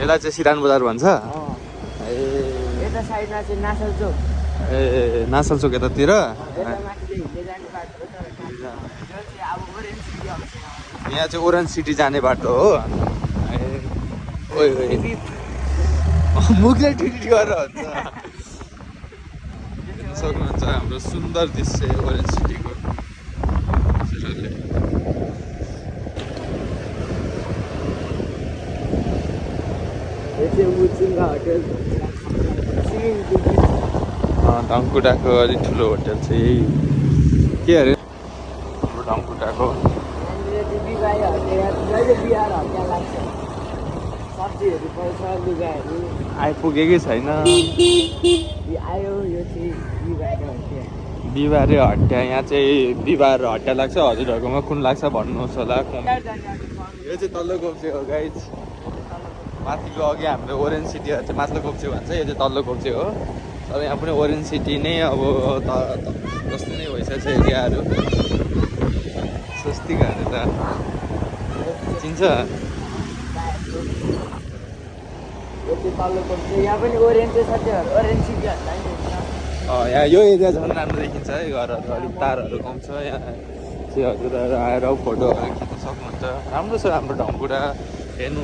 यसलाई चाहिँ सिरान बजार भन्छ। यता साइडमा चाहिँ नासल चोक। ए नासल चोक यतातिर। यहाँ चाहिँ ओरेन्ज सिटी जाने बाटो हो। मुखले ट्रिट गरेर हुन्छ। देख्न सक्नुहुन्छ हाम्रो सुन्दर दृश्य ओरेन्ज सिटीको। ढङ्कुटाको अलिक ठुलो होटेल चाहिँ यही के अरे हाम्रो ढङ्कुटाको। आइपुगेकै छैन। बिहिबारे हट्या। यहाँ चाहिँ बिहिबार हट्या लाग्छ। हजुरहरूकोमा कुन लाग्छ भन्नुहोस् होला। यो चाहिँ तल्लो गोप्चे हो गाइज। माथिको अघि हाम्रो ओरेन्ज सिटी चाहिँ माथिल्लो गोप्चे भन्छ। यो चाहिँ तल्लो गोप्चे हो। तर यहाँ पनि ओरेन्ज सिटी नै अब जस्तो नै भइसकेको छ एरियाहरू। स्वस्तिकाहरू त चिन्छ। यहाँ यो एरिया झन् राम्रो देखिन्छ है। घरहरू अलिक तारहरू आउँछ। यहाँ चाहिँ हजुरहरू आएर फोटोहरू खिच्न सक्नुहुन्छ। राम्रो छ हाम्रो ढङ्कुटा हेर्नु।